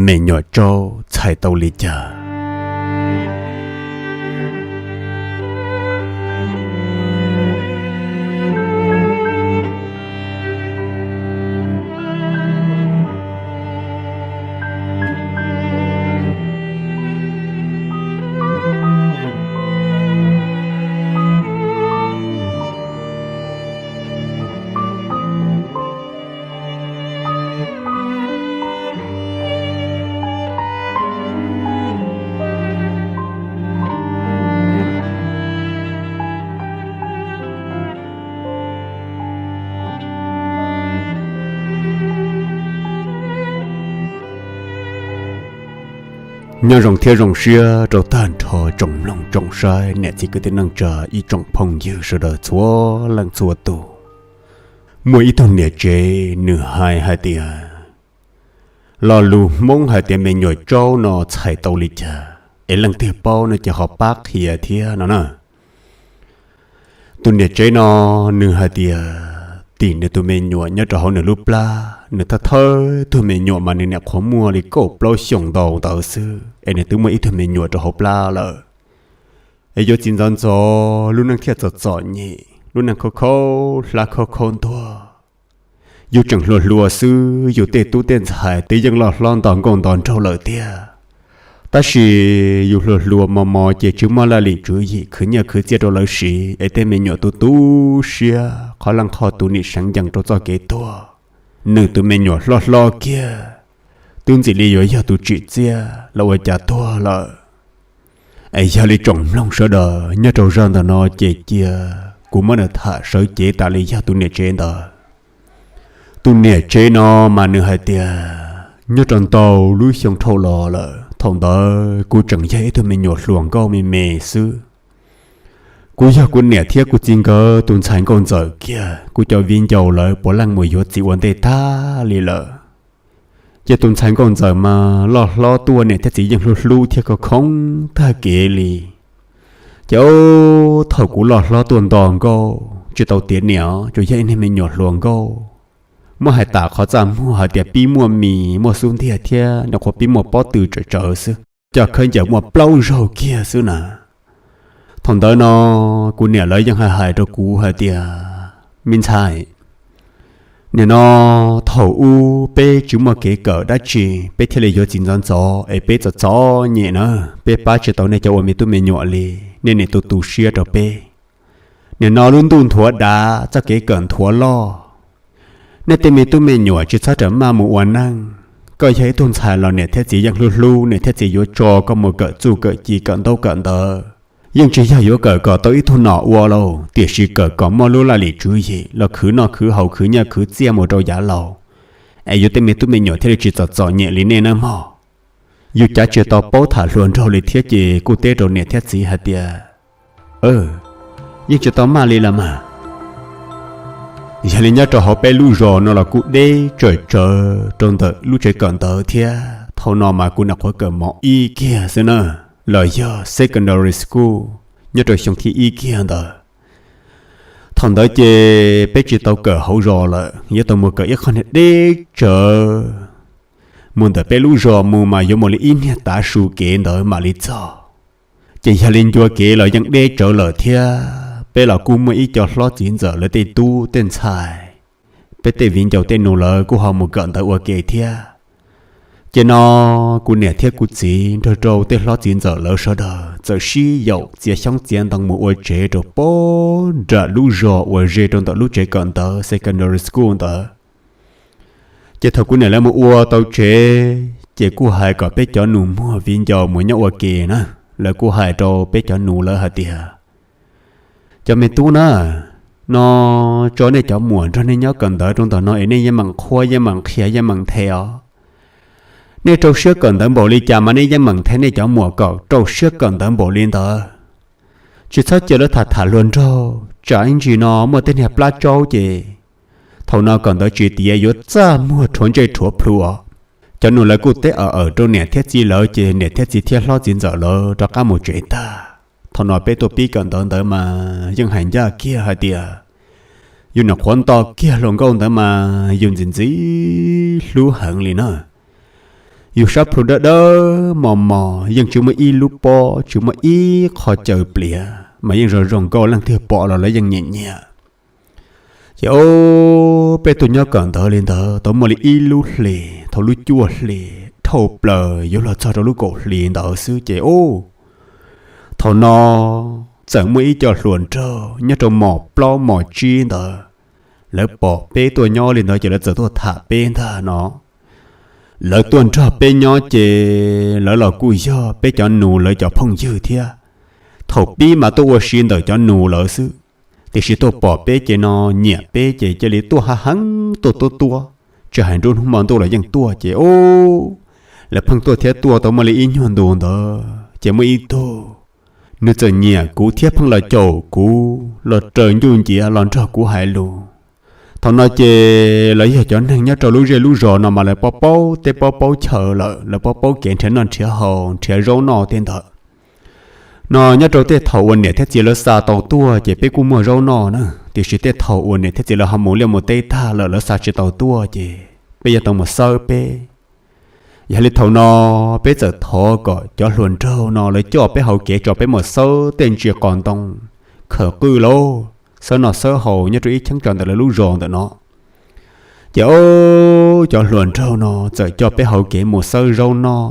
Me nyuam tsaub txhais tau li cas? Nyob zoo thiab zoo siab rau tag nrho tsoom mloog tsoom saib, niam txiv kwv tij neej tsa, ib tsoom phooj ywg sawv daws txhua leej txhua tus. Muaj ib tug niam tsev nws hais hais tias, lo lus Hmoob hais tias me nyuam tsaub no txhais tau li cas, es leej twg paub no ces ho pab qhia thiab no na. Tus niam tsev no nws hais tias tim nws tus me nyuam nyob rau hauv nws lub plab, nws thawj thawj tug me nyuam mas nws nyuam qhuav muaj li kaum plaub xyoos ntau ntawd xwb es nws twb muaj ib tug me nyuam rau hauv plab lawm. Es yuav txiv ntxov ntxov, lub neej thiaj txom txom nyem, lub neej khaub khaub hlab khaub khaub ntuag. Yus tseem hluas hluas xwb, yus tej tub tej ntxhais twb yeej loj hlob nto nkauj nto nraug lawm tiag. Tab sis yus hluas hluas mos mos ces tsis muaj laj lim tswv yim khwv nyiaj khwv txiaj rau lawv siv, es tej me nyuam tu tu siab, qhov leej qhov tus nim seev ncees rau txoj kev tuag. Nws tus me nyuam hlob hlob kiag, twb ntxim li yuav yog tus tsim txiaj los ua cas tuag lawm. Es yog li tsoom mloog sawv daws, nyob rau zaj ntawm no ces cia kuv muab nws tham sawv cev tas li yog tus niam tsev ntawd. Tus niam tsev no mas nws hais tias nyob rau ntau lub xyoo dhau los lawm, thaum ntawd kuv tseem yog ib tug me nyuam hluas nkauj me me xwb. Kuv yog kuv niam thiab kuv txiv nkawd tus ntxhais nkauj ntxawm kiag, kuv cov viv ncaus lawv puav leej mus yuav txiv ua ntej tag li lawm. Ces tus ntxhais nkauj ntxawm mas loj hlob tuaj niam thiab txiv yeej hlub hlub thiab khoo khoob tag kev li. Ces thaum kuv loj hlob tuaj nto nkauj tsis tau tiav niam, tsuas yog ib niag me nyuam hluas nkauj, muab hais tas qhov txaj muag hais tias pib muaj mis muaj xub ntiag thiab nyuam qhuav pib muaj pob tw tsawv tsawv xwb, cov khaub ncaws muaj plaub zaug kiag xwb na. Thaum ntawd no kuv niam lawv yeej hais hais rau kuv hais tias, me ntxhais, nim no thaum ub peb tsis muaj kev kawm dab tsi, peb thiaj li yuav txiv ntxov ntxov es peb txom txom nyem na, peb pab tsis tau nej cov ua me tub me nyuam li, nej nim tu tu siab rau peb. Nim no lub ntuj nthuav dav, txoj kev kawm nthuav loj, nej tej me tub me nyuam tsis txhob rawm maj mus ua neej. Koj yog ib tug ntxhais los niam thiab txiv yeej hlub hlub, niam thiab txiv yuav tso koj mus kawm txuj kawm ci kawm ntaub kawm ntawv. Yeej tsis yog yuav kawm kom tau ib tug nom ua lauj, tiam sis kawm kom muaj lub laj lim tswv yim los khwv noj khwv haus khwv nyiaj khwv txiaj mus rau yav laus, es yus tej me tub me nyuam thiaj li tsis txom txom nyem li nej nawb mog. Yus cav tsis tau paub tham hluas nraug li thiab ces kuj teb rau niam thiab txiv hais tias, yeej tsis tau maj li los mas. Yog li nyob rau hauv peb lub zos no los kuj deb tsawm tsawv rau ntawm lub tsev kawm ntawv thiab, thaum no mas kuv nyuam qhuav kawm mos ib kiag xwb na, los yog secondary school, nyob rau xyoo thib ib kiag ntawd. Thaum ntawd ces peb tsis tau kawm hauv zos lawm, yuav tau mus kawm ib qho niag deb tsawv. Mus ntawm peb lub zos mus mas yuav mus li ib niag tav su kev ntawd mam li txog. Ces yog li ncua kev los yeej deb tsawv lawm thiab, peb los kuj muaj ib co hlob txiv ntxawm lawv tej tub tej ntxhais, peb tej viv ncaus tej nus lawv kuj ho mus kawm ntawv ua ke thiab. Ces no kuv niam thiab kuv txiv nrog rau tej hlob txiv ntxawm lawv sawv daws txawm sib yaum txiav xyoob txiav ntoo mus ua tsev rau pem nram lub zos uas ze rau ntawm lub tsev kawm ntawv secondary school ntawd. Ces thaum kuv niam lawv mus ua tau tsev, ces kuj hais kom peb cov nus muag viv ncaus mus nyob ua ke na. Lawv kuj hais rau peb cov nus lawv hais tias, cov me tub na, no tso nej cov muam nrog nej nyob kawm ntawv rau ntawm no es nej yeej meem qhuab yeej meem qhia yeej meem nthe os. Nej rau siab kawm ntawv npaum li cas mas nej yeej meem nthe nej cov muam kom rau siab kawm ntawv npaum li ntawd. Tsis txhob cia lawv tham tham hluas nraug, tsam ib ntsis no muaj tej niag plab tsaub ces thaum no kawm ntawv tsis tiav yuav txaj muag rhuav ntsej rhuav plhu. Cov nus lawv kuj teb awm awm rau niam thiab txiv lawv ces niam thiab txiv thiab hlob txiv ntxawm lawv rov qab mus tsev tag. Thaum no peb tuaj pib kawm ntawv ntawd mas yeej hais ncaj kiag hais tias, yus nyuam qhuav nto kiag hluas nkauj ntawd mas yus ntxim ntxim hlub heev li na. yus sab plhu dawb dawb mos mos, yeej tsis muaj ib lub pob, tsis muaj ib qho caws pliav, mas yeej zoo zoo nkauj, leej twg pom los lawv yeej nyiam nyiam. Ces ub, peb tuaj nyob kawm ntawv li ntawd tau muaj li ib lub hlis, thaum lub cuaj hlis dhau plaws yuav luag txog rau lub kaum hlis ntawd xwb ces ub, thaum no txawm muaj ib co hluas nraug nyob rau mos plaub mos tsib ntawd, lawv pom peb tuaj nyob li ntawd ces lawv txawm tuaj tham peb ntag no. Lawv tuaj nrog peb nyob ces lawv los kuj yog peb cov nus lawv cov phooj ywg thiab. Thaum pib mas tuaj ua si ntawm cov nus lawv xwb, tiam sis tuaj pom peb ces no nyiam peb ces cia li tuaj hav heev tuaj tuaj tuaj, tsis hais nruab hnub hmo ntuj los yeej tuaj ces ub, lawv pheej tuaj thiab tuaj tau muaj li ib nyuag ntus ntawd ces muaj ib tug, nws txawm nyiam kuv thiab pheej los caum kuv, los raws ncuj nciav los nrog kuv hais lus. Thaum no ces lawv yog cov neeg nyob rau lub zej lub zos no mas lawv paub paub teb paub paub chaw lawm, lawv paub paub kev nrhiav noj nrhiav haus nrhiav zaub noj tej ntawd. No nyob rau tej thaum uas niam thiab txiv lawv xa tau tuaj ces peb kuj muaj zaub noj na, tiam sis tej thaum uas niam thiab txiv lawv ho mus liaj mus teb tag lawm lawv xa tsis tau tuaj ces peb yuav tau mus xawb peb. Yog li thaum no peb txawm thov kom cov hluas nraug no lawv coj peb hauv kev tso peb mus xawb tej ntsis qos ntoo, khawm qwj lauj, xawb noj xawb haus nyob rau ib cheeb tsam ntawm lawv lub zos ntawm no. Ces ub, cov hluas nraug no txawm coj peb hauv kev mus xawb zaub noj,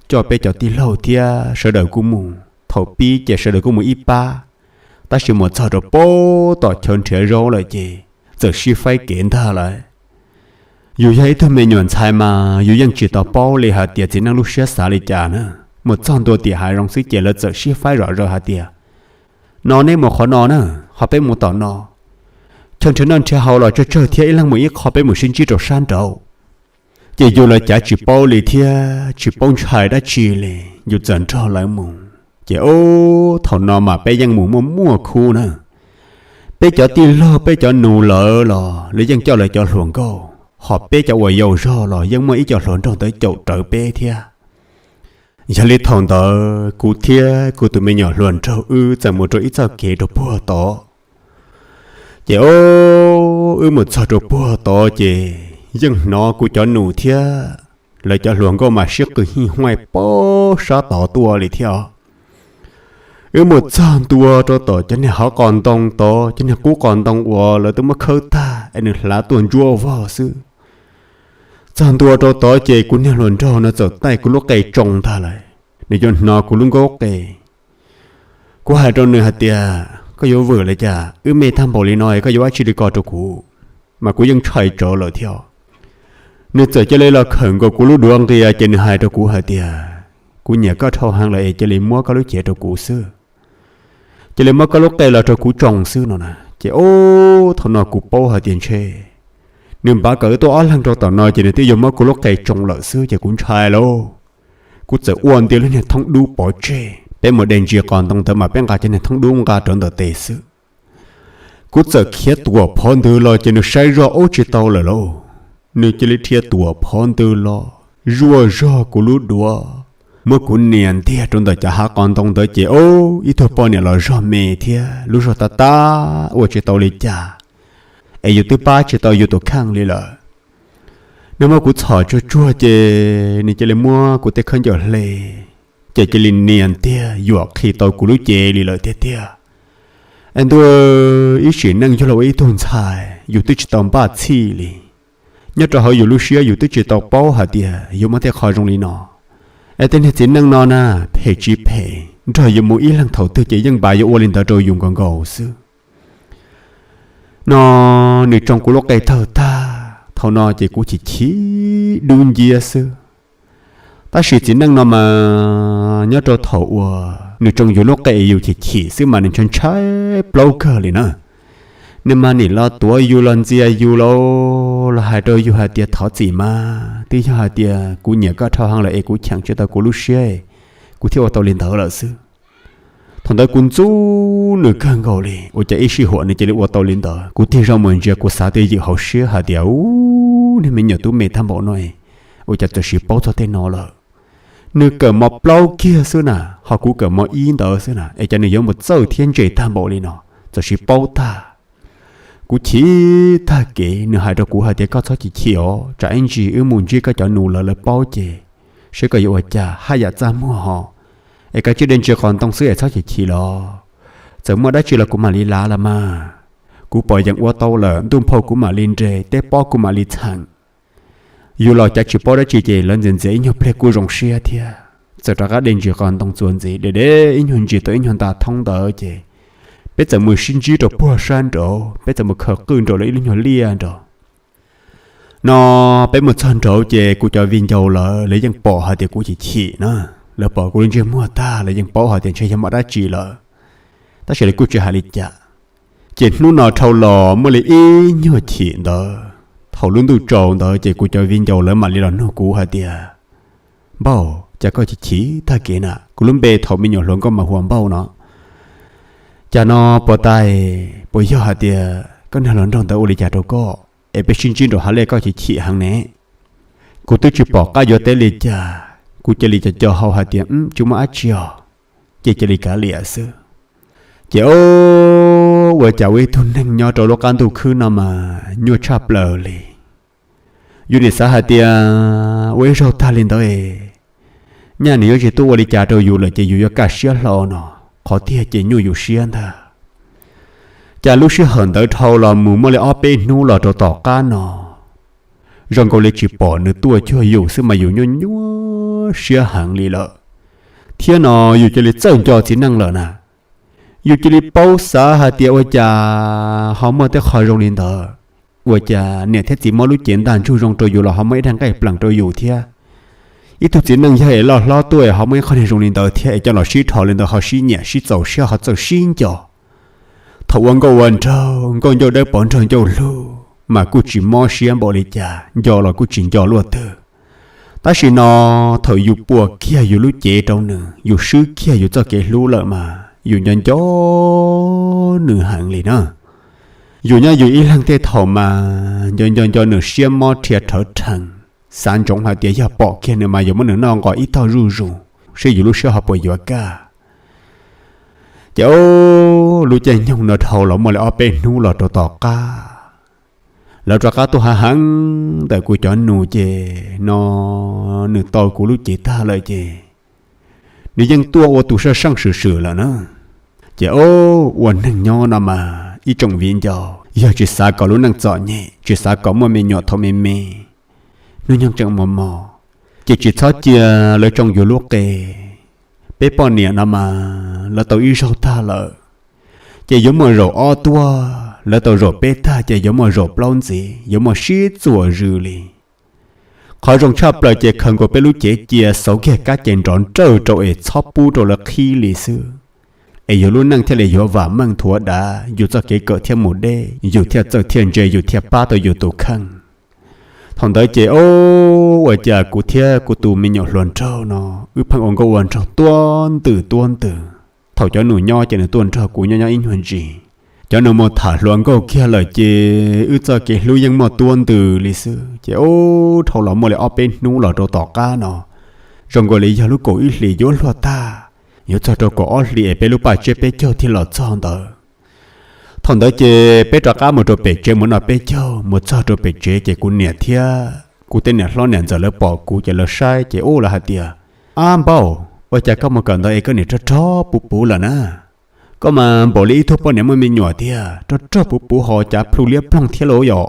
coj peb cov tij laug thiab sawv daws kuj mus. Thaum pib ces sawv daws kuj mus ib pab, tab sis mus txog rau pem tom chaw nrhiav zaub lawm ces txawm sib faib kev ntag lawm. Yus yog ib tug me nyuam ntxhais mas yus yeej tsis tau paub li hais tias txiv neej lub siab xav li cas na. Mus txog ntua tim hav zoov xwb ces lawv txawm sib faib zom zaws hais tias, no neb mus qhov no na, ho peb mus tom no. Chaw nrhiav noj nrhiav haus los tsawg tsawg thiab, ib leeg mus ib qho, peb mus sib ntsib rau sab nraud. Ces yus los cav tsis paub li thiab tsis paub ntshai dab tsi li, yus txawm nrog lawv mus. Ces ub, thaum no mas peb yeej mus muaj muaj khub na. Peb cov tij laug peb cov nus lawv los lawv yeej coj lawv cov hluas nkauj, ho peb cov uas yau zog los yeej muaj ib co hluas nraug ntawd caum rawv peb thiab. Yog li thaum ntawd kuv thiab kuv tus me nyuam hluas nraug wb txawm mus rau ib txoj kev rau puag tod. Ces ub, wb mus txog rau puag tod ces yeej hnov kuv cov nus thiab lawv cov hluas nkauj mas sib qw hij huaj pem sab tod tuaj li thiab. Wb mus txog ntua rau tom cov niag hav qos ntoo tod, cov niag qub qos ntoo uas lawv twb muab khawb tag es nws hlav tuaj ntsuab vog xwb. Txog ntua rau tod ces kuv niag hluas nraug no txawm taij kuv lub qe tsoo ntag lawm, nws yuav hno kuv lub nkaub qe. Kuv hais rau nws hais tias, koj yuav vwm li cas, wb me tag npaum li no es koj yuav ua dab tsi li ko rau kuv? Mas kuv yeej ntshai tsawv lawm thiab. Nws txawm cia li los khawm nkaus kuv lub duav nqia ces nws hais rau kuv hais tias, kuv nyiam koj dhau heev lawm es cia li muab koj lub cev rau kuv xwb. Cia li muab koj lub qe los rau kuv tsoo xwb no na. Ces ub, thaum no kuv paub hais tias ntshe nws npav kom wb tuaj ob leeg rau tom no ces nws twb yuav muab kuv lub qe tsoo lawm xwb ces kuv ntshai lauj. Kuv txawm ua nti lub niag thoob dub pov tseg, peb mus de ntsis qos ntoo ntawd mas peb nqa cov niag thoob dub nqa rau ntawm tes xwb. Kuv txawm khiav tuam phov ntws los ces nws saib zoj ub tsis tau lawm lauj. Nws cia li dhia tuam phov ntws los zuaj zog kuv lub duav, muab kuv nias ntiag rau ntawm cov hav qos ntoo ntawd ces ub, ib tug poj niam los zog me thiab lub zog tab tab ua tsis tau li cas, es yus twb pab tsis tau yus tus kheej li lawm. Nws muab kuv txhom tsuag tsuag ces nws cia li muab kuv tej khaub ncaws hle, ces cia li nias ntiag yuam qhi tau kuv lub cev li lawm tiag tiag. Es ntuj, ib sim neej yug los ua ib tug ntxhais yus twb tsis tau npaj txhij li. Nyob rau hauv yus lub siab yus twb tsis tau paub hais tias yuav muaj tej qho zoo li no. Es tej niag txiv neej no na, phem tsis phem, nrog yus mus ib leeg thaum twg ces yeej npav yuav ua li ntawd rau yus nkaus nkaus xwb. No nws tsoo kuv lub qe tawg tag, thaum no ces kuv chim chim dub nciab xwb. Tab sis txiv neej no mas nyob rau thaum uas nws tsoo yus lub qe yus chim chim xwb mas nws ntshai ntshai plaub kawg li na. Nws mas nim los tuav yus los ntxias yus los, los hais rau yus hais tias thov txim mas, twb yog hais tias kuv nyiam koj dhau heev lawm es kuv cheem tsis tau kuv lub siab, kuv thiaj ua tau li ntawd lawm xwb. Thaum ntawd kuv ntxub nws kawg nkaus li, ua cas ib sij huam nws cia li ua tau li ntawd. Kuv tig zog mus ntsia kuv xav twj ywm hauv siab hais tias, ub, niag me nyuam tub me tag npaum no, ua cas txawm sis paub txog tej no lawm. Nws kawm mos plaub kiag xwb na, ho kuv kawm mos ib ntawd xwb na, es cas nws yuav mus txawj thiab ntse tag npaum li no, txawm sis paub tag. Kuv chim tag kev, nws hais rau kuv hais tias koj txhob chim chim os, tsam ib ntsis wb mus ntsib koj cov nus lawv, lawv paub ces seb koj yuav ua cas haj yam txaj muag hos. Es kav tsij de ntsis qos ntoo xwb es txhob chim chim los. Txawm muaj dab tsi los kuv mam li lav los mas. Kuv pom yees ua tau lawm, ntuj phau kuv mam li nres, teb pob kuv mam li txheem. Yus los cav tsis paub dab tsi ces lawv ntxias ntxias ib nyuag pliag kuj zoo siab thiab. Txawm rov qab de ntsis qos ntoo txuas ntxiv, de de ib nyuag ntsis tau ib nyuag nta thoob ntawd ces peb txawm mus sib ntsib rau puag sab nraud, peb txawm mus khaws qwj nraum lawv ib lub nyuag liaj nraud. No peb mus txog nraud ces kuv cov viv ncaus lawv, lawv yeej pom hais tias kuv chim chim na. Lawv pom kuv lub ntsej muag tag, lawv yeej paub hais tias ntshe yog muaj dab tsi lawm, tab sis lawv kuj tsis hais li cas. Ces hnub no dhau los muaj li ib nyuag chim ntawd, thaum lub ntuj tsaus ntawd ces kuv cov viv ncaus lawv mam li los nug kuv hais tias, Npauj, cas koj chim chim tag kev na? Kuv lub npe thaum me nyuam hluas nkauj mas hu ua Npauj no. Cas no puas tas, puas yog hais tias koj niag hluas nraug ntawd ua li cas rau koj es peb sib ntsib nraum hav liaj koj chim chim heev ne? Kuv twb tsis pom qab yuav teb li cas, kuv cia li co co hau hais tias, Tsis muaj dab tsi os. Ces cia li kav liam xwb. Ces o, ua cas ua ib tug neeg nyob rau lub qab ntuj khwb no mas nyuaj tshaj plaws li. Yus nim xav hais tias ua ib zaug tag li ntawd, nyaj nws yuav tsis tuaj ua li cas rau yus lawm ces yus yuav kaj siab hlo no, qhov tiag ces nyuaj yus siab ntag. Cas lub sij hawm ntawd dhau los mus muaj li ob peb hnub los rau tom qab no, zoo nkaus li tsis pom nws tuaj cuag yus xwb mas yus nyuaj nyuaj siab heev li lawm. Thiab no yus cia li txawj nco txiv neej lawm na. Yus cia li paub xav hais tias ua cas ho muaj tej qho zoo li ntawd, ua cas niam thiab txiv muab lub cev ntaj ntsug zoo rau yus los ho muaj ib daim nqaij plees rau yus thiab. Ib tug txiv neej yog es loj hlob tuaj ho muaj ib qho niag zoo li ntawd thiab es coj los sib dhos li ntawd ho sib nyiam sib txaus siab ho txawj sib nco. Thaum ua nkauj ua nraug, nkauj ncauj dawb paug nraug ncauj lug mas kuj tsis mob siab npaum li cas, nco los kuj tsis nco luaj twg. Tab sis no thaum yus puas kiag yus lub cev rau nws, yus swb kiag yus txoj kev hlub lawm mas yus nco nco nws heev li na. Yus nyob yus ib leeg tej thaum mas nco nco nco nws siab mob rhia rhawv rhees, xav ntsoov hais tias yog pom kiag nws mas yuav muab nws noj nqos ib tog zuj zus, seb yus lub siab ho puas yuav kaj. Ces o, lub caij nyoog no dhau los muaj li ob peb hnub los rau tom qab, lawv rov qab tuaj hav heev ntawm kuv cov nus ces no nws tau kuv lub cev tag lawm ces nws yeej tuaj ua tus saj seej swm swm lawm na. Ces o, ua neeg nyob no mas ib tsoom viv ncaus yog tsis xav kom lub neej txom nyem, tsis xav kom muaj me nyuam thaum me me, hnub nyoog tseem mos mos, ces tsis txhob cia lawv tsoo yus lub qe. Peb poj niam no mas lawv tau ib zaug tag lawm, ces yuav muaj zaum ob tuaj, lawv tau zaum peb tag ces yuav muaj zaum plaub ntxiv, yuav muaj sib txuas zws li. Qhov zoo tshaj plaws ces khaws nkaus peb lub cev cia xauv kiag kab ces nrov nrawj rau es txhob pub rau lawv qhib li xwb, es yus lub neej thiaj li yuav vam meej thuav dav, yus txoj kev kawm thiaj mus deb, yus thiaj txawj thiaj ntse, yus thiaj pab tau yus tus kheej. Thaum ntawd ces o, ua cas kuv thiab kuv tus me nyuam hluas nraug no wb pheej ua nkauj ua nraug tuab ntws tuab ntws. Thaum cov nus nyob ces nws tuaj nrog kuv nyob nyob ib nyuag ntsis, cov nus mus tham hluas nkauj kiag lawm ces wb txoj kev hlub yeej muaj tuab ntws li xwb. Ces o, dhau los muaj li ob peb hnub los rau tom qab no, zoo nkaus li yog lub kaum ib hlis yuav luag tag, yuav txog rau kaum ob hlis es peb lub paj tsiab peb caug thiaj los txog ntawd. Thaum ntawd ces peb rov qab mus rau pem tsev mus noj peb caug, mus txog rau pem tsev ces kuv niam thiab kuv tej niam hlob niam ntxawm lawv pom kuv ces lawv saib ces ub lawv hais tias, Ab npauj, ua cas koj mus kawm ntawv es koj niam rog rog puv puv lawm na? Koj mas npaum li ib tug poj niam muaj me nyuam tiag, rog rog puv puv ho cav plhu liab ploog thiab lauj yom.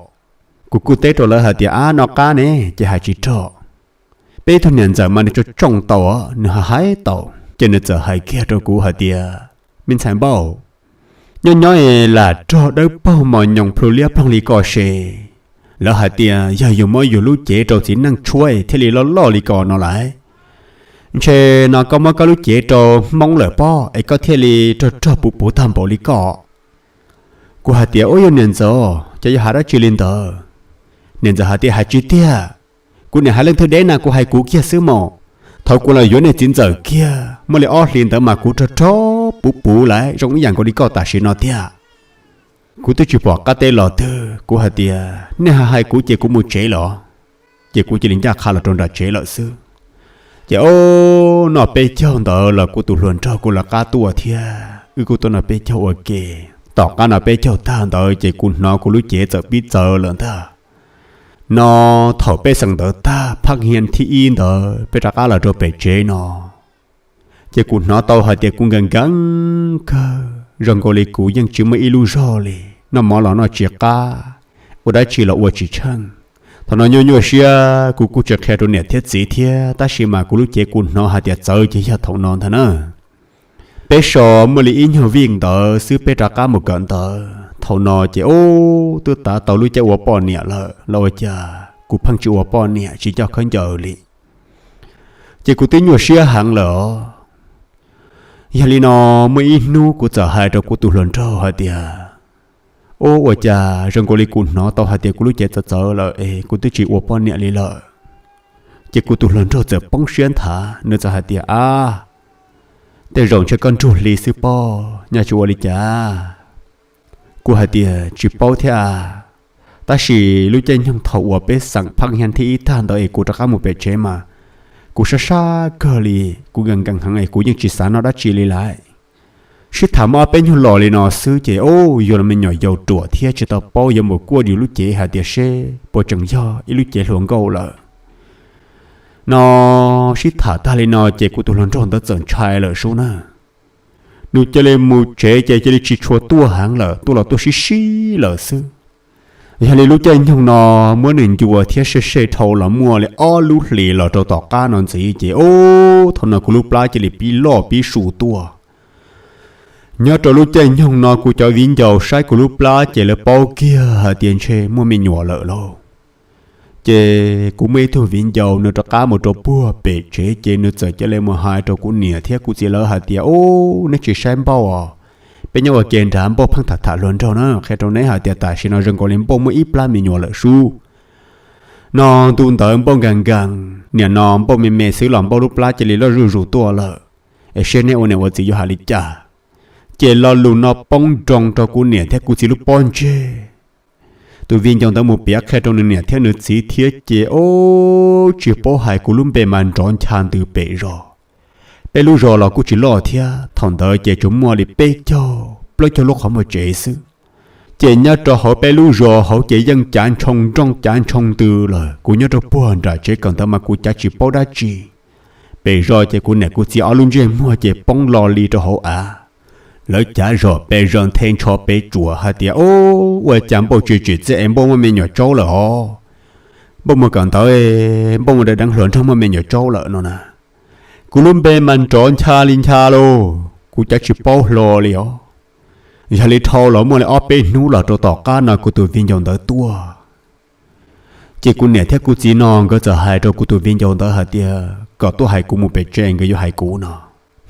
Kuv kuj teb rau lawv hais tias, Ab, noj qab ne ces hais tsis rog. Peb ib tug niam ntxawm mas nws tsoom tsoom tau, nws hais hais tau, ces nws txawm hais kiag rau kuv hais tias, Me ntxhais npauj, nyob nyob es lam rog dawb paug mos nyoos plhu liab ploog li ko se, lawv hais tias yog yus muab yus lub cev rau txiv neej tshuab thiaj li loj loj li ko no lawm. Ntshe no koj muab koj lub cev rau Hmoob lawm pob es koj thiaj li rog rog puv puv tag npaum li ko. Kuv hais tias, Ub, yog niam ntxawm, ces yog hais dab tsi li ntawd? Niam ntxawm hais tias, Hais tsis tiag, kuv niam hais leej twg deb na, kuv hais kuv kiag xwb mos. Thaum kuv los yuav nej txiv ntxawm kiag muaj li ob hlis ntawd mas kuv rog rog puv puv lawm zoo ib yam nkaus li koj tam sim no tiag. Kuv twb tsis pom qab teb los twg, kuv hais tias, Nej hais hais kuv ces kuv mus tsev los. Ces kuv cia li ncaj qha los rau nram tsev lawm xwb. Ces o, noj peb caug ntawd los kuv tus hluas nraug kuj lawv qab tuaj thiab, wb kuj tuaj noj peb caug ua ke. Tom qab noj peb caug tag ntawd ces kuv hnov kuv lub cev txawm pib txawv lawm ntag. No thaum peb xeem ntawv tag phaj hia thib ib ntawd peb rov qab los rau pem tsev no, ces kuv hnov tau hais tias kuv nkees nkees kawg, zoo nkaus li kuv yeej tsis muaj ib lub zog li, noj mov los noj tsis qab, ua dab tsi los ua tsis tsheej. Thaum no nyuaj nyuaj siab kuv kuj tsis qhia rau niam thiab txiv thiab, tab sis mas kuv lub cev kuv hnov hais tias txawv ces yog thaum no ntag na. Peb so muaj li ib nyuag vij ntawd xwb peb rov qab mus kawm ntawv. Thaum no ces ub twb tav tau lub caij ua poj niam lawm los ua cas kuv pheej tsis ua poj niam tsis coj khaub ncaws li, ces kuv twb nyuaj siab heev lawm os. Yog li no, muaj ib hnub kuv txawm hais rau kuv tus hluas nraug hais tias, ub, ua cas zoo nkaus li kuv hnov tau hais tias kuv lub cev txawv txawv lawm es kuv twb tsis ua poj niam li lawm. Ces kuv tus hluas nraug txawm poob siab nthav, nws txawm hais tias, ab, tej zaum ntshe koj nruag hli xwb pob, nyaj tsis ua li cas. Kuv hais tias tsis paub thiab a, tab sis lub caij nyoog thaum uas peb xeem phaj hia thib ib tag ntawd es kuv rov qab mus pem tsev mas kuv sab sab kawg li, kuv nkees nkees heev es kuv yeej tsis xav noj dab tsi li lawm. Sib tham muaj ob peb nyuag los li no xwb ces ub, yus los me nyuam yaus ruam thiab tsis tau paub yuav mus kuaj yus lub cev hais tias seb puas tseem yog ib lub cev hluas nkauj lawm. No sib tham tag li no ces kuv tus hluas nraug ntawd txawm ntshai lawm sub na. Nws cia li mus tsev ces cia li tsis tshua tuaj heev lawm, tuaj los tuaj sib sib lawm xwb. Yog li lub caij nyoog no muab nws ncua thiab sej sej dhau los muaj li ob lub hlis los rau tom qab no ntxiv ces ub, thaum no kuv lub plab cia li pib loj pib su tuaj. Nyob rau lub caij nyoog no kuv cov viv ncaus saib kuv lub plab ces lawv paub kiag hais tias ntshe muaj me nyuam lawm lauj. Ces kuv muaj ib tug viv ncaus nws rov qab mus rau puag pem tsev ces nws txawm cia li mus hais rau kuv niam thiab kuv txiv lawv hais tias, ub, neb tsis saib Npauj os, peb nyob ua ke nrad Npauj pheej tham tham hluas nraug na, qhia rau neb hais tias tam sim no zoo nkaus li Npauj muaj ib plab me nyuam lawm sub. No ntu ntawd Npauj nkees nkees, nim no Npauj me me xwb los Npauj lub plab cia li loj zuj zus tuaj lawm, es seb neb ua niam ua txiv yuav hais li cas. Ces lo lus no poob nroo rau kuv niam thiab kuv txiv lub pob ntseg. Tus viv ncaus ntawd mus piav qhia rau nws niam thiab nws txiv thiab ces ub, tsis paub hais kuv lub npe mas nrov ncha ntws pem zos. Peb lub zos los kuj tsis loj thiab, thaum ntawd ces tsuas muaj li peb caug plaub caug lub qhov muag tsev xwb. Ces nyob rau hauv peb lub zos hauv ces yeej cav ntshoo nrooj cav ntshoo ntws lawm, kuv nyob rau puag nram tsev kawm ntawv mas kuv cav tsis paub dab tsi. Pem zos ces kuv niam kuv txiv ob lub ntsej muag ces poob lo li rau hauv av. Lawv cav zom pes zos nthe ntsho pes tsuas hais tias, ub, ua cas Npauj tsis tsim txiaj es Npauj muaj me nyuam tsaub lawm os. Npauj mus kawm ntawv, Npauj mus daws deev hluas nraug muaj me nyuam tsaub lawm no na. Kuv lub npe mas nrov ncha li ncha lauj, kuv cav tsis paub hlo li os. Yog li dhau los muaj li ob peb hnub los rau tom qab no kuv tus viv ncaus ntawd tuaj. Ces kuv niam thiab kuv txiv no nkawd txawm hais rau kuv tus viv ncaus ntawd hais tias kom tuaj hais kuv mus pem tsev nkawd yuav hais kuv no.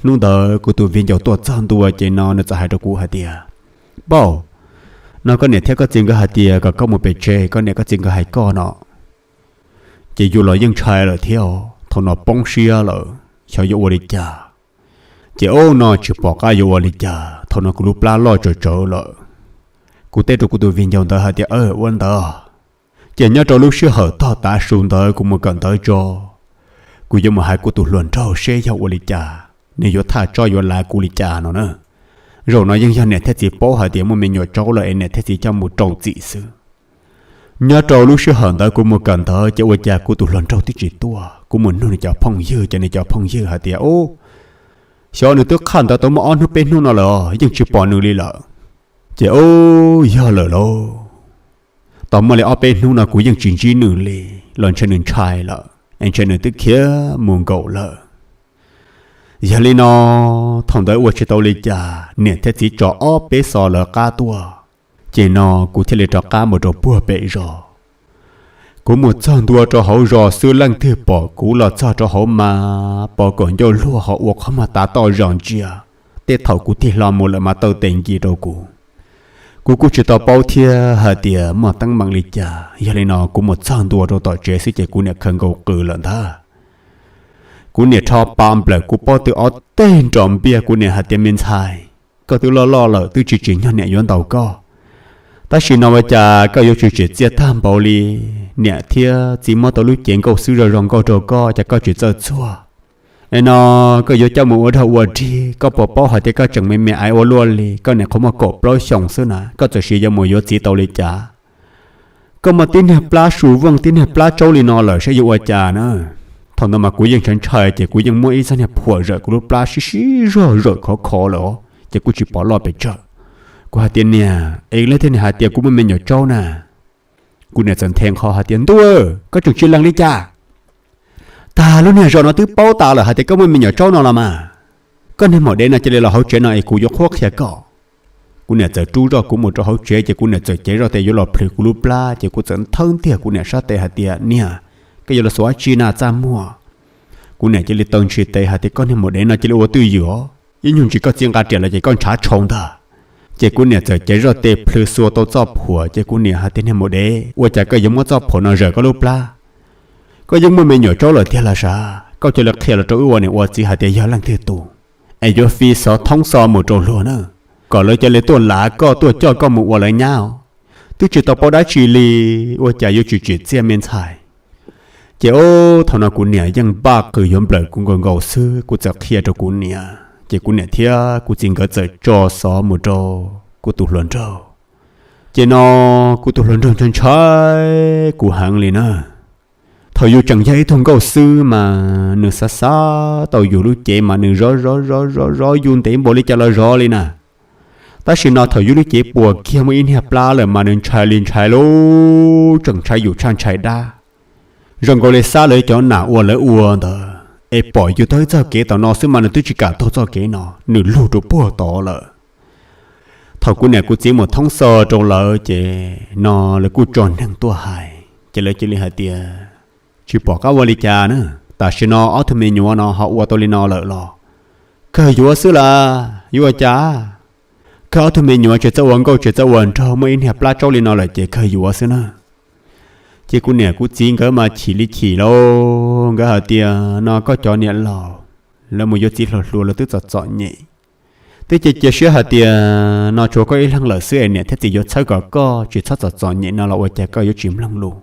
Hnub ntawd kuv tus viv ncaus tuaj txog ntua ces no nws txawm hais rau kuv hais tias, Npauj, no koj niam thiab koj txiv nkawd hais tias kom koj mus pem tsev, koj niam koj txiv nkawd hais koj no. Ces yus los yeej ntshai lawm thiab os, thaum no poob siab lawm, xyov yuav ua li cas. Ces ub, no tsis pom qab yuav ua li cas, thaum no kuv lub plab loj tsawv tsawv lawm. Kuv teb rau kuv tus viv ncaus ntawd hais tias, ua ntawd. Ces nyob rau lub sij hawm tog tav su ntawd kuv mus kawm ntawv tso, kuv yuav mus hais kuv tus hluas nraug seb yog ua li cas, nws yuav thaj tsoj yuav lav kuv li cas no na. Zaum no yeej yog niam thiab txiv paub hais tias muaj me nyuam tsaub lawm es niam thiab txiv coj mus rau txim xwb. Nyob rau lub sij hawm ntawd kuv mus kawm ntawv ces ua cas kuv tus hluas nraug twb tsis tuaj, kuv mus nug nws cov phooj ywg ces nws cov phooj ywg hais tias, ub, xyov nws twb qhaj ntawv tau muaj ob hnub peb hnub no lawm os, yeej tsis pom nws li lawm. Ces ub, yog lawm lauj, tau muaj li ob peb hnub no kuv yeej tsis ntsib nws li, los ntshe nws ntshai lawm es ntshe nws twb khiav mus nkaum lawm. Yog li no, thaum ntawd ua tsis tau li cas, niam thiab txiv tso ob peb xo lawv qab tuaj, ces no kuv thiaj li rov qab mus rau puag pem zos. Kuv mus txog ntua rau hauv zos xwb leej twg pom kuv los txog rau hauv mas pos kaum ncauj luag ho ua qhov muag tav toj zos ntsia. Tej thaum kuv tig hlo mus lawm mas taw tes nki rau kuv. Kuv kuj tsis tau paub thiab hais tias muaj teeb meem li cas, yog li no kuv mus txog ntua rau tom tsev xwb ces kuv niam khaws nkaus qws lawm ntag. Kuv niam rho pa nplawm kuv pob tw ob teg nrom npiaj, kuv niam hais tias, me ntxhais, koj twb loj loj lawm twb tsis tsim nyog niam yuav ntaus koj. Tab sis no ua cas koj yuav tsis tsim txiaj tag npaum li, niam thiab txiv muab tau lub cev nkauj xwb zoo zoo nkauj rau koj ces koj tsis txawj txuag. Es no koj yuav coj mus ua dag ua dig, koj puas paub hais tias koj tseem me me aiv ua luaj li, koj niam qhuav muaj kaum plaub xyoos xwb na, koj txawm sis yuav mus yuav txiv tau li cas? Koj muaj tib niag plab su vooj tib niag plab tsaub li no lawm saib yuav ua cas na. Thaum ntawd mas kuv yeej ntshai ntshai ces kuv yeej muab ib txoj niag phuam zawm kuv lub plab sib sib zog zawm khov kho lawm os, ces kuj tsis pom loj pes tsawg. Kuv hais tias, Niam, es leej twg niag hais tias kuv muaj me nyuam tsaub na? Kuv niam txawm nthe nqho hais tias, Ntuj, koj tseem tsis lees li cas? Tag lub niag zos no twb paub tas lawm hais tias koj muaj me nyuam tsaub no los mas. Koj niag maum dev no cia li los hauv tsev no es kuv yuav qhuab qhia koj. Kuv niam txawm rub zoj kuv mus rau hauv tsev ces kuv niam txawm cev zoj tes yuav los plhws kuv lub plab ces kuv txawm thawb ntiag kuv niam sab tes hais tias, Niam, koj yuav los xuas dab tsi na txaj muag? Kuv niam cia li taw ntshis tes hais tias, Koj niag maum dev no cia li ua twj ywm os, ib nyuag ntsis koj txiv nqa riam los ces koj ntshav tshau ntag. Ces kuv niam txawm cev zoj tes plhws xuas tau txoj phuam ces kuv niam hais tias, Niag maum dev, ua cas koj yuav muab txoj phuam no zawm koj lub plab? Koj yeej muaj me nyuam tsaub lawm tiag los sav? Koj cia li qhia los rau wb ua niam ua txiv hais tias yog leej twg tus, es yuav fi xov thoob xo mus rau luag na, kom lawv cia li tuaj lav koj tuaj coj koj mus ua lawv nyab os. Twb tsis tau paub dab tsi li, ua cas yuav tsis tsim txiaj me ntxhais? Ces ob thaum no kuv niam yeej npaj qws yuav nplawm kuv nkaus nkaus xwb, kuv txawm qhia rau kuv niam ces kuv niam thiab kuv txiv nkawd txawm tso xov mus rau kuv tus hluas nraug. Ces no kuv tus hluas nraug ntshai ntshai kuv heev li na. Thaum yus tseem yog ib tug nkauj xwb mas nws xav xav tau yus lub cev mas nws zov zov zov zov zov yus ntev npaum li cas los zov li na. Tab sis no thaum yus lub cev puas kiag muaj ib niag plab lawm mas nws ntshai li ntshai lub, tseem ntshai yus tshaj ntshai dab. Zoo nkaus li xab lawv cov nam ua lawv ua ntawd es pom yus taug ib txoj kev tom no xwb mas nws twb tsis kam taug txoj kev no, nws lug rau puag tod lawm. Thaum kuv niam kuv txiv mus thoob xo rau lawv ces no lawv kuj tso neeg tuaj hais ces lawv cia li hais tias, Tsis pom qab ua li cas na, tam sim no ob tug me nyuam no ho ua tau li no lawm los kawg yuav xwb las, yuav ua cas? Kawg ob tug me nyuam tsis txawj ua nkauj tsis txawj ua nraug, muaj ib niag plab tsaub li no lawm ces kawg yuav xwb na. Ces kuv niam kuv txiv nkawd mas chim li chim lauj, nkawd hais tias, No koj cov niam laus, lawv mus yuav txiv hluas hluas lawv twb txom txom nyem, twb cia cia siab hais tias no tsuas koj ib leeg lawm xwb es niam thiab txiv yuav txhawb kom koj tsis txhob txom txom nyem no los ua cas koj yuav tsis mloog lus?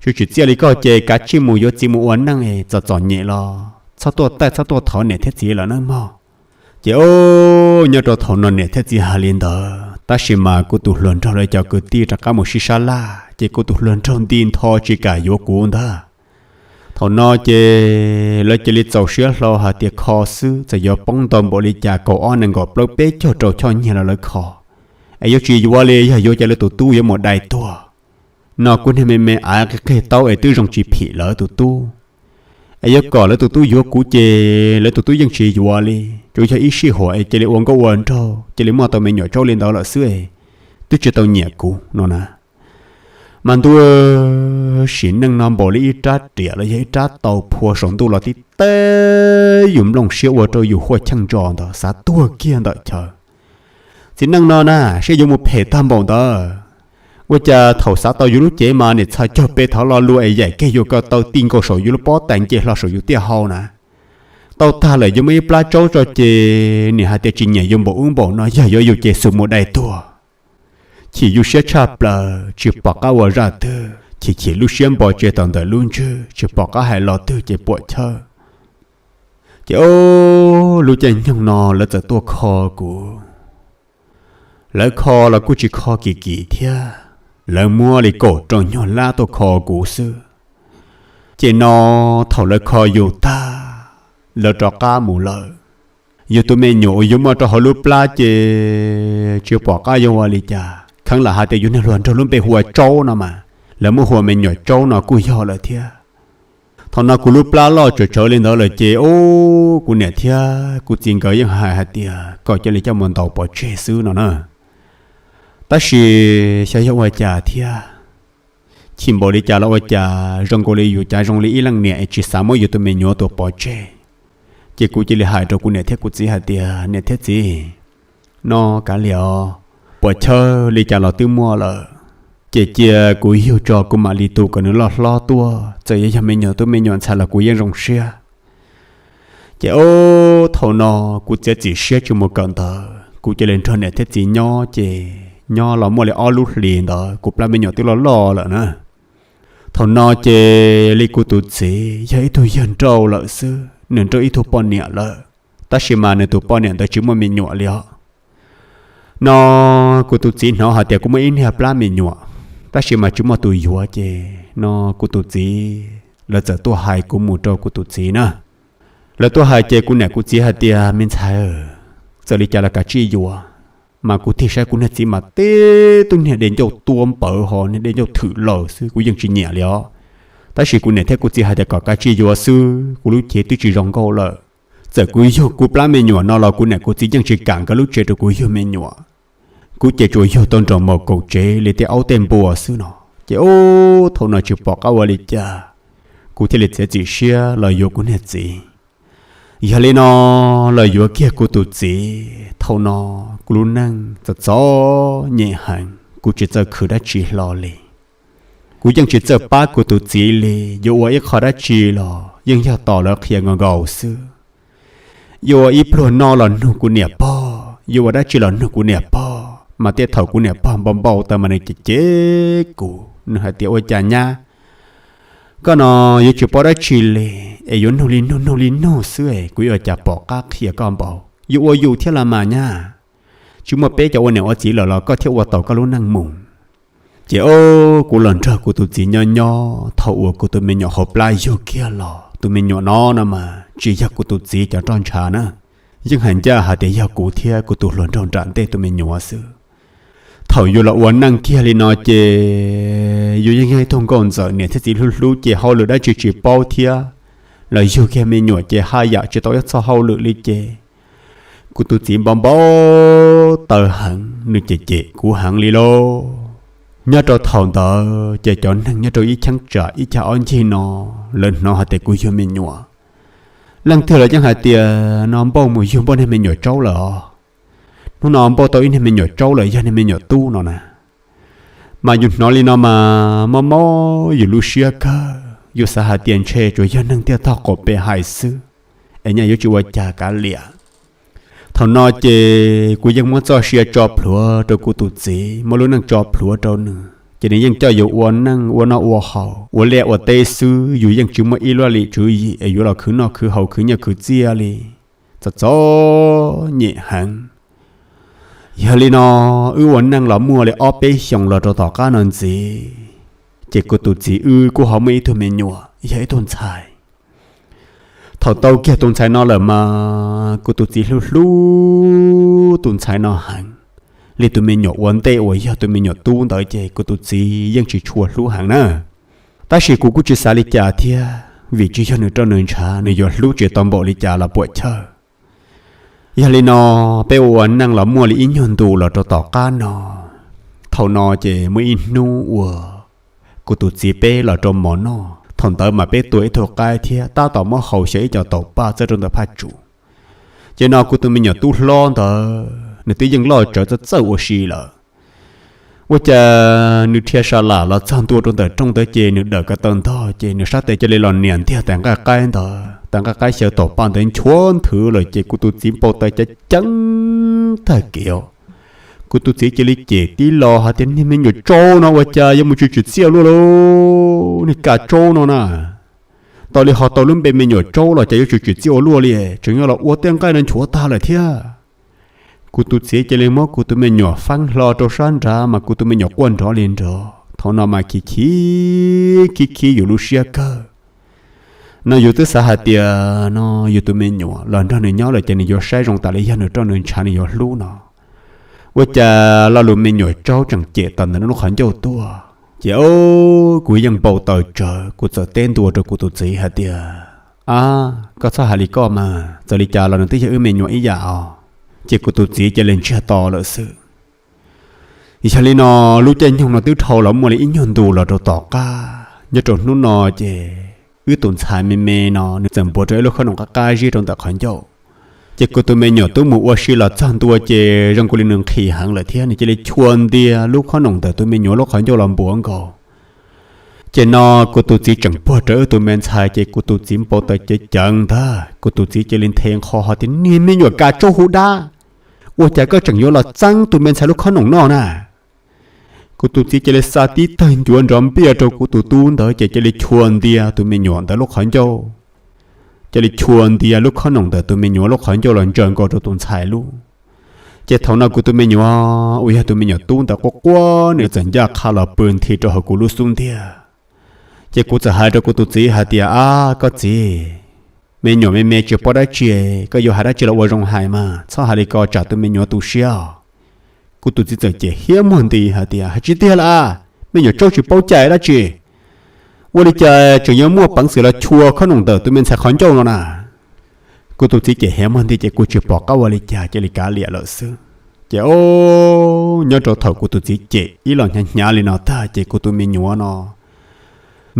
Tsis tsim txiaj li koj ces kav tsij mus yuav txiv mus ua neej es txom txom nyem los txhob tuaj taij txhob tuaj thov niam thiab txiv lawm nawb mog. Ces o, nyob rau thaum no niam thiab txiv hais li ntawd tab sis mas kuv tus hluas nraug lawv cov kwv tij rov qab mus sib sab laj ces kuv tus hluas nraug nti ntho tsis kam yuav kuv ntag. Thaum no ces lawv cia li txaus siab hlo hais tias kho xwb, txawm yuav poob ntau npaum li cas kaum ob nees nkaum plaub peb caug rau choj nyiaj los lawv kho, es yuav tsis yuav li, yog yuav ces lawv tus tub yuav mus dai tuag. No kuv niag me me av qig qig taub es twb zoo tsis phim lawv tus tub, es yuav kom lawv tus tub yuav kuv ces lawv tus tub yeej tsis yuav li, tsuas yog ib sij huam es cia li ua nkauj ua nraug cia li muaj tau me nyuam tsaub li ntawd lawm xwb es twb tsis tau nyiam kuv no na. Mas ntuj, sim neej no npaum li ib rab riam los yog ib rab taus phua saum ntuj los tib teb yus nplooj siab ua rau yus huaj cheej ntso ntawd xav tuag kiag ntawm chaw. Txiv neej no na, seb yuav mus phem tag npaum ntawd. Ua cas thaum xav tau yus lub cev mas niam txhais caug pe thov lo lus es yaim kiag yus ko taw ti nkaus saum yus lub pob tais nce hlo saum yus tiaj hau na. Tau tag lawm yuav muaj ib plab tsaub tso ces niam hais tias tsis nyiam yus npaum ub npaum no, yog yuav yus ces xum mus dai tuag. Chim yus siab tshaj plaws tsis pom qab ua zaj twg, chim chim lub siab npo tseg tau ntawm lub ntswg tsis pom qab hais lo twg ces puam chawb. Ces o, lub caij nyoog no lawv txawm tuaj kho kuv. Lawv kho los kuj tsis kho kim kim thiab, lawv muab li kaum rau nyuag lab tuaj kho kuv xwb. Ces no thaum lawv kho yus tag, lawv rov qab mus lawm. Yus tus me nyuam uas yus muaj rau hauv lub plab ces tsis pom qab yuav ua li cas, kheev lam hais tias yus niag hluas nraug lub npe hu ua Tsaub no mas, lawv muab hu ua me nyuam Tsaub no kuj yog lawm thiab. Thaum no kuv lub plab loj tsawv tsawv li ntawd lawm ces o, kuv niam thiab kuv txiv nkawd yeej hais hais tias kom cia li coj mus ntaus pov tseg xwb no na. Tab sis xyov yog ua cas thiab, chim npaum li cas los ua cas zoo nkaus li yus cav zoo li ib leej niam es tsis xav muab yus tus me nyuam tua pov tseg. Ces kuv cia li hais rau kuv niam thiab kuv txiv hais tias, Niam thiab txiv, no kav liam os, puam chawb li cas los twb muaj lawm, ces cia kuv yug tso kuv mam li tu kom nws loj hlob tuaj, txawm yog yog me nyuam tub me nyuam ntxhais los kuv yeej zoo siab. Ces o, thaum no kuv txiav txim siab tsis mus kawm ntawv, kuv cia li nrog niam thiab txiv nyob. Ces nyob los muaj li ob lub hlis ntawd kuv plab me nyuam twb loj loj lawm na. Thaum no ces li kuv tus txiv yog ib tug yawg nrauj lawm xwb, nws nrauj ib tug poj niam lawm, tab sis mas nws tus poj niam ntawd tsis muaj me nyuam li os. No kuv tus txiv hnov hais tias kuv muaj ib niag plab me nyuam, Tab sis mas tsis muaj tus yuav ces no kuv tus txiv lawv txawm tuaj hais kuv mus rau kuv tus txiv na. Lawv tuaj hais ces kuv niam kuv txiv hais tias, me ntxhais, txawm li cas los kav tsij yuav. Mas kuv tig saib kuv niag txiv mas tib tug niag de ncauj tua npawv ho niag de ncauj thwm laws xwb, kuv yeej tsis nyiam li os. Tab sis kuv niam thiab kuv txiv hais tias kom kav tsij yuav xwb, kuv lub cev twb tsis zoo nkauj lawm. Txawm kuv yug kuv plab me nyuam no los kuv niam kuv txiv yeej tsis kam nkawd lub tsev rau kuv yug me nyuam. Kuv ces tsuas yug tau nroos maus kaum tsev li tej aub tej npua xwb no. Ces ub, thaum no tsis pom qab ua li cas, kuv thiaj li txiav txim siab los yuav kuv niag txiv. Yog li no, los yuav kiag kuv tus txiv, thaum no kuv lub neej txom txom nyem heev, kuv tsis txawj khwv dab tsi hlo li. Kuv yeej tsis txawj pab kuv tus txiv li, yuav ua ib qho dab tsi los yeej yog tos lawv qhia nkaus nkaus xwb. Yuav ua ib pluag noj los nug kuv niam pog, yuav ua dab tsi los nug kuv niam pog, mas tej thaum kuv niam pog npau npau taws mas nws cem cem kuv, nws hais tias, ua cas nyab, koj no yuav tsis paub dab tsi li, es yuav nug li nug nug li nug xwb es kuv yuav ua cas pom qab qhia koj npaum, yuav ua yus thiab los mas nyab. Tsis muaj peb cov ua niam ua txiv lawm los koj thiaj ua tau koj lub neej mus. Ces o, kuv los nrog kuv tus txiv nyob nyob, thaum uas kuv tus me nyuam hauv plab yug kiag los, tus me nyuam no no mas tsis yog kuv tus txiv cov roj ntsha na, yeej hais ncaj hais tias yog kuv thiab kuv tus hluas nraug nram ntej tus me nyuam xwb. Thaum yus los ua neej kiag li no ces yus yeej yog ib tug nkauj ntxawm niam thiab txiv hlub hlub ces hauj lwm dab tsi tsis paub thiab, los yug kiag me nyuam ces haj yam tsis tau ib txoj hauj lwm li ces kuv tus txiv npau npau taws heev, nws cem cem kuv heev li lauj. Nyob rau thaum ntawd ces cov neeg nyob rau ib cheeb tsam ib cag ob ncig no, lawv hnov hais tias kuv yug me nyuam. Leej twg los yeej hais tias no Npauj mus yug Npauj niag me nyuam tsaub lawm os. Hnub no Npauj tau ib niag me nyuam tsaub lawm, yog niag me nyuam tub no na. Mas yus hnov li no mas mob mob yus lub siab kawg, yus xav hais tias ntshe tsuas yog neeg tiaj tog qaum pem hais xwb, es nyaj yuav tsis ua cas kav liam. Thaum no ces kuv yeej muab txoj sia tso plhuav rau kuv tus txiv, muab lub neej tso plhuav rau nws, ces nws yeej coj yus ua neej ua noj ua haus ua liaj ua teb xwb, yus yeej tsis muaj ib luaj li tswv yim es yuav los khwv noj khwv haus khwv nyiaj khwv txiaj li. Txom txom nyem heev. Yog li no, wb ua neej los muaj li ob peb xyoos los rau tom qab no ntxiv, ces kuv tus txiv wb kuj ho muaj ib tug me nyuam yog ib tug ntxhais. Thaum tau kiag tus ntxhais no lawm mas kuv tus txiv hlub hlub tus ntxhais no heev li tus me nyuam ua ntej uas yog tus me nyuam tub ntawd ces kuv tus txiv yeej tsis tshua hlub heev na. Tab sis kuv kuj tsis xav li cas thiab, vim tsis yog nws roj nws ntshav, nws yuav hlub tsis tau npaum li cas los puam chawj. Yog li no, peb ua ua neej los muaj li ib nyuag ntus los rau tom qab no. Thaum no ces muaj ib hnub uas kuv tus txiv peb los rau mov noj, thaum ntawd mas peb tua ib tug qaib thiab tab tom muab hau xyaw ib co taum paj txawb rau ntawm phaj tsum. Ces no kuv tus me nyuam tub hlob ntawd nws twb yeej loj tsawv txawj txawj ua si lawm. Ua cas nws dhia sa lam los txog ntua rau ntawm rooj ntawd ces nws dawm ko taw ntog ces nws sab tes cia li los nias ntiag tais nqaij qaib ntawd, tais nqaij qaib xyaw taum paj ntawd nchuav nthwv lawm ces kuv tus txiv npau taws ceev ceev tag kev. Kuv tus txiv cia li cem tib lo hais tias, niag me nyuam tsaub no ua cas yuav mus tsw tsim txiaj luaj lauj, niag ka tsaub no na. Tau li ho tau lub npe me nyuam tsaub los cas yuav tsw tsim txiaj ua luaj li, tseem yuav los ua tej nqaij no nchuav tag lawm thiab. Kuv tus txiv cia li muab kuv tus me nyuam feeb hlo rau sab nrad mas kuv tus me nyuam quaj nrov li nrov. Thaum no mas khib khib khib khib yus lub siab kawg. No yus twb xav hais tias no yus tus me nyuam los nrog nws nyob lawm ces nws yuav saib zoo tas li yog nws roj nws ntshav nws yuav hlub no. Ua cas lo lus me nyuam tsaub tseem cem tawm ntawm nws lub qhov ncauj tuaj. Ces o, kuv yeej npau taws tsawv, kuv txawm teb ntua rau kuv tus txiv hais tias, ab, koj txhob hais li koj mas, txawm li cas los nws twb yog wb me nyuam ib yam os. Ces kuv tus txiv cia li ntsiag to lawm xwb. Yog li no, lub caij nyoog no twb dhau los muaj li ib nyuag ntus los rau tom qab, nyob rau hnub no ces wb tus ntxhais me me no nws txawm npuav rau ib lub khob noom qab qab zib rau ntawm qhov ncauj. Ces kuv tus me nyuam tub mus ua si los txog ntua ces zoo nkaus li nws nqhis heev lawm thiab nws cia li chua ntiag lub khob noom ntawm tus me nyuam lub qhov ncauj los npuav nkaus. Ces no kuv tus txiv tseem puag rau wb tus me ntxhais ces kuv tus txiv npau taws ceev ceev ntag, kuv tus txiv cia li nthe nqho hais tias, niag me nyuam ka tsaub hu dab, ua cas koj tseem yuav los txeeb tus me ntxhais lub khob noom noj na? Kuv tus txiv cia li xa tib tawg ncuav nrov npiaj rau kuv tus tub ntawd ces cia li chua ntiag tus me nyuam ntawd lub qhov ncauj. Cia li chua ntiag lub khob noom ntawm tus me nyuam lub qhov ncauj los ntsaws nkaus rau tus ntxhais lub. Ces thaum no kuv tus me nyuam uas yog tus me nyuam tub ntawd quaj quaj, nws txawm ncaj qha los pw nthi rau hauv kuv lub xub ntiag. Ces kuv txawm hais rau kuv tus txiv hais tias, Ab, koj txiv, me nyuam me me tsis paub dab tsi, koj yuav hais dab tsi los ua zoo hais mas, txhob hais li ko tsam tus me nyuam tu siab os. Kuv tus txiv txawm cem hiab muag nti hais tias, Hais tsis tiag lawm, me nyuam tsaub tsis paub cai dab tsi. Ua li cas tseem yuav muaj peev xwm los chua khob noom ntawm tus me ntxhais qhov ncauj no na? Kuv tus txiv cem hiab muag nti ces kuv tsis pom qab ua li cas, cia li kav liam lawm xwb. Ces o, nyob rau thaum kuv tus txiv cem ib los hnyav hnyav li no tag ces kuv tus me nyuam no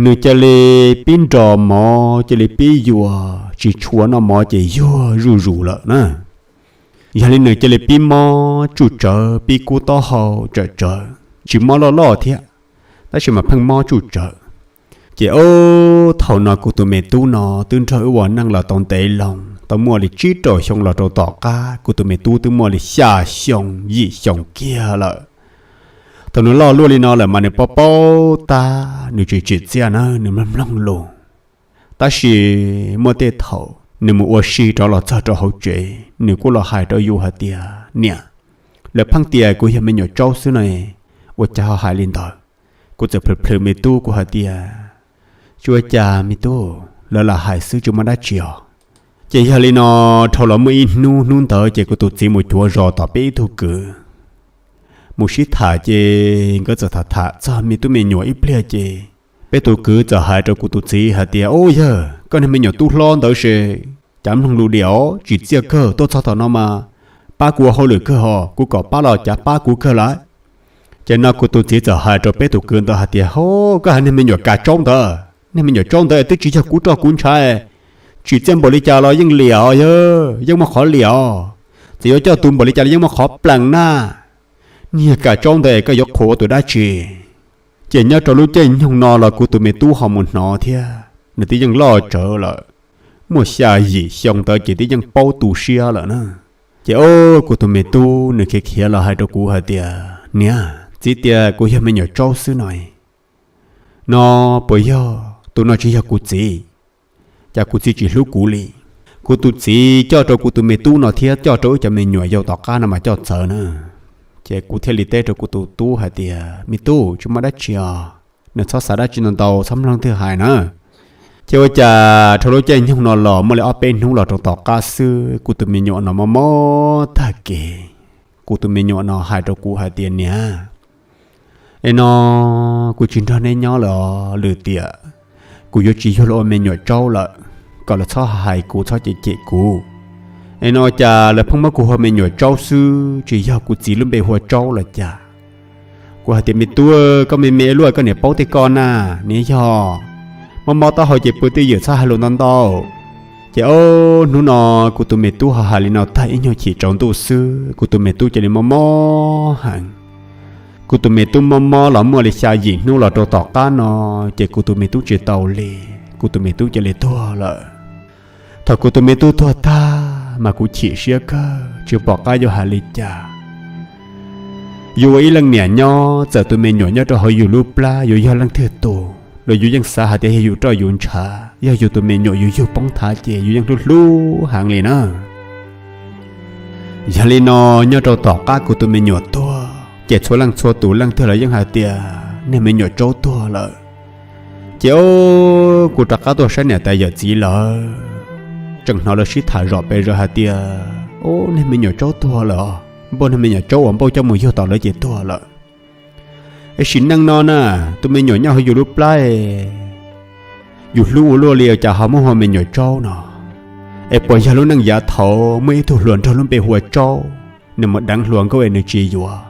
nws cia li pib nrog mov, cia li pib yuam, tsis tshua noj mov ces yuag zuj zus lawm na. Yog li nws cia li pib mob tsuj tsawv, pib kub taub hau tsawm tsawv, tsis mob loj loj thiab, tab sis mas pheej mob tsuj tsawv. Ces o, thaum no kuv tus me tub no twb nrog wb ua neej los tau ntev loo, tau muaj li tsib rau xyoo los rau tom qab, kuv tus me tub twb muaj li xya xyoo yim xyoo kiag lawm. Thaum nws loj luaj li no lawm mas nws paub paub tab, nws tsis tsim txiaj na, nws mloog mloog lus. Tab sis muaj tej thaum nws mus ua si rov los txog rau hauv tsev, nws kuj los hais rau yus hais tias, Niam, lawv pheej tias kuv yog me nyuam tsaub xwb no, ua cas ho hais li ntawd? Kuv txawm plhws plhws me tub, kuv hais tias, Tsis ua cas me tub, lawv lam hais xwb, tsis muaj dab tsi os. Ces yog li no, dhau los muaj ib hnub, hnub ntawd ces kuv tus txiv mus cuav zos tom peb ib tug kwv mus sib tham, ces nkawd txawm tham tham txog me tub me nyuam ib pliag ces peb tus kwv txawm hais rau kuv tus txiv hais tias, Ub yawg, koj niag me nyuam tub hlob ntawd ces cas mloog lus diam os, tsis txiaj kawg, tuaj txog tom no mas pab kuv ua hauj lwm kawg hos, kuv kom pab los cas pab kuv kawg lawm. Ces no kuv tus txiv txawm hais rau peb tus kwv ntawd hais tias, Hov, koj hais niag me nyuam kav tsaub ntawd, niag me nyuam tsaub ntawd twb tsis yog kuv roj kuv ntshav, tsim txiaj npaum li cas los yeej liam os yawg, yeej muaj qhov liam os. Txawm yuav coj tus npaum li cas los yeej muaj qhov plees na. Niag kav tsaub ntawd koj yuav qhuas ua tus dab tsi? Ces nyob rau lub caij nyoog no los kuv tus me tub ho mus hnov thiab, nws twb yeej loj tsawv lawm, muaj xya yim xyoo ntawd ces twb yeej paub tu siab lawm na. Ces o, kuv tus me tub nws khiav khiav los hais rau kuv hais tias, Niam, txiv tias kuv yog me nyuam tsaub xwb no, no puas yog tus no tsis yog kuv txiv? Cas kuv txiv tsis hlub kuv li? Kuv tus txiv coj rau kuv tus me tub no thiab coj rau wb cov me nyuam yaus tom qab no mas coj txawv na. Ces kuv thiaj li teb rau kuv tus tub hais tias, Me tub, tsis muaj dab tsi os, nws txhob xav dab tsi ntau ntau, txhob mloog leej twg hais na. Ces ua cas dhau lub caij nyoog no los muaj li ob peb hnub los rau tom qab xwb, kuv tus me nyuam no mob mob tag kev. Kuv tus me nyuam no hais rau kuv hais tias, Niam, es no kuv tsis nrog neb nyob lawm, lwm tiam kuv yuav tsis yug los ua me nyuam tsaub lawm, kom lawv txhob hais kuv, txhob cem cem kuv. Es no cas lawv pheej muab kuv hu ua me nyuam tsaub xwb, tsis yog kuv txiv lub npe hu ua tsaub los cas? Kuv hais tias, Me tub, koj me me luaj koj niam paub tej ko na, niam yog mob mob taub hau ces pw twj ywm, txhob hais lus ntau ntau. Ces o, hnub no kuv tus me tub ho hais li no tag ib nyuag chim tsaus ntuj xwb, kuv tus me tub cia li mob mob heev. Kuv tus me tub mob mob los muaj li xya yim hnub los rau tom qab no, ces kuv tus me tub tsis tau li, kuv tus me tub cia li tuag lawm. Thaum kuv tus me tub tuag tag mas kuv chim siab kawg tsis pom qab yuav hais li cas. Yus ua ib leej niam nyob, txawm tus me nyuam nyob rau hauv yus lub plab yuav yog leej twg tus los yus yeej xav hais tias yog yus roj yus ntshav, yog yus tus me nyuam yus yug poob thav ces yus yeej hlub hlub heev li na. Yog li no, nyob rau tom qab kuv tus me nyuam tuag ces txhua leej txhua tus leej twg los yeej hais tias niag me nyuam tsaub tuag lawm. Ces o, kuv rov qab tuaj saib niam tais yawm txiv lawm, tseem hnov lawv sib tham zom pes zaws hais tias, Ub, niag me nyuam tsaub tuag lawm os, npauj niag me nyuam tsaub uas npauj coj mus yug tom lawv ces tuag lawm. Es sim neej no na, tus me nyuam nyob hauv yus lub plab, yus hlub ua luaj li cas ho muab hu ua me nyuam tsaub no? Es puas yog lub neej yav thaud muaj ib tug hluas nraug lub npe hu ua Tsaub, nws mus deev hluas nkauj es nws tsis yuav,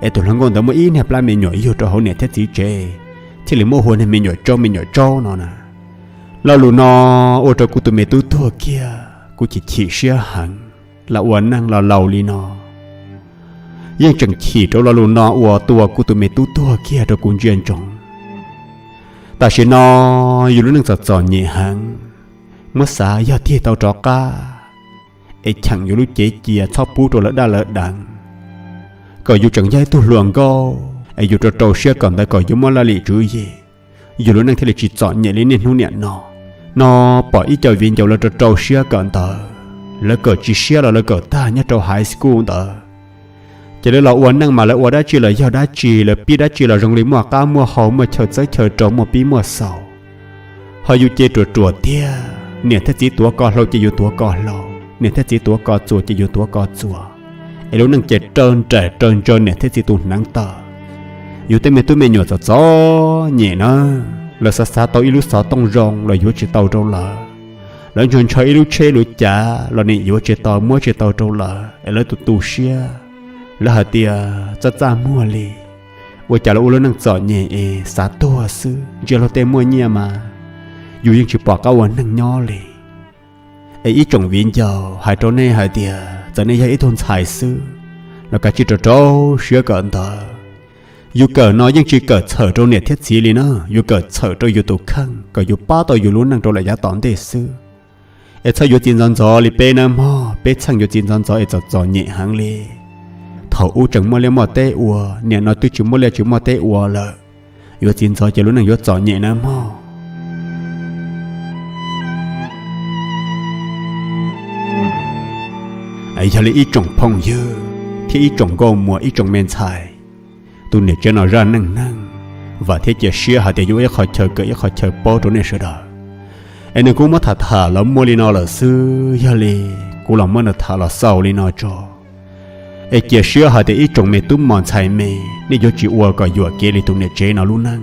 es tus hluas nkauj ntawd muaj ib niag plab me nyuam yug rau hauv niam thiab txiv tsev, thiaj li muab hu ua niag me nyuam tsaub me nyuam tsaub no na? Lo lus no ua rau kuv tus me tub tuag kiag, kuv chim chim siab heev. Los ua neej los laus li no, yeej tseem chim rau lo lus no uas tua kuv tus me tub tuag kiag rau kuv ntsia ntsoov. Tam sim no yus lub neej txom txom nyem heev, muab xav yog tig tau rov qab es cheem yus lub cev cia txhob pub rau lawv daj lawv deev, kom yus tseem yog ib tug hluas nkauj es yus rau rau siab kom ntawd kom yus muaj laj lim tswv yim, yus lub neej thiaj li tsis txom nyem li niaj hnub niam no. No pom ib co viv ncaus lawv rau rau siab kom ntawd, lawv kawm tsis siab los lawv kawm tag nyob rau high school ntawd, Ces lawv los ua neej mas lawv ua dab tsi los yog dab tsi, lawv pib dab tsi los zoo li muaj qab muaj hau, muaj chaw txawb chaw rau, muaj pib muaj xaus. Ho yus ces ruam ruam tiag, niam thiab txiv tuav ko hlau ces yus tuav ko hlau, niam thiab txiv tuav ko txuas ces yus tuav ko txuas, es lub neej ces raws nraim raws ntso niam thiab txiv tus hneev tawm. Yus tej me tub me nyuam txom txom nyem na, lawv xav xav tau ib lub xov tooj zoo los yuav tsis tau rau lawv, lawv ntshaw ntshaw ib lub tsheb lub cav los nim yuav tsis tau, muab tsis tau rau lawv, es lawv tu tu siab. Lawv hais tias txaj txaj muag li, ua cas los ua lub neej txom nyem es xav tuag xwb, ntsia luag tej muaj nyiaj mas yus yeej tsis pom qab ua neej nyob li. Es ib tsoom viv ncaus, hais rau nej hais tias txawm nej yog ib tug ntxhais xwb los kav tsij rau rau siab kawm ntawv. Yus kawm no yeej tsis kawm txhawm rau niam thiab txiv li na, yus kawm txhawm rau yus tus kheej kom yus pab tau yus lub neej rau lawm yav tom ntej xwb. Es txhob yuav txiv ntxov ntxov li peb nawb mog, peb txheej yuav txiv ntxov ntxov es txom txom nyem heev li. Thaum ub tseem muaj liaj muaj teb ua, nim no twb tsis muaj liaj tsis muaj teb ua lawm, yuav txiv ntxov ces lub neej yuav txom nyem nawb mog. Yog li ib tsoom phooj ywg thiab ib tsoom nkauj muam, ib tsoom me ntxhais, tus niam tsev no zaj neej neeg, vam thiab cia siab hais tias yuav ua ib qho chaw kawm ib qho chaw paub rau nej sawv daws. Es nws kuj muab tham tham los muaj li no lawm xwb, yog li kuv los muab nws tham los xaus li no tso. Es cia siab hais tias ib tsoom me tub mos ntxhais me, nej yuav tsis ua kom yuam kev li tus niam tsev no lub neej.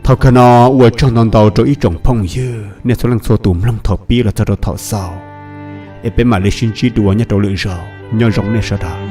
Thaum kawg no ua tsaug ntau ntau rau ib tsoom phooj ywg nej txhua leej txhua tus mloog thaum pib los txog rau thaum xaus. Es peb mam li sib ntsib dua nyob rau lwm zaus, nyob zoo nej sawv daws.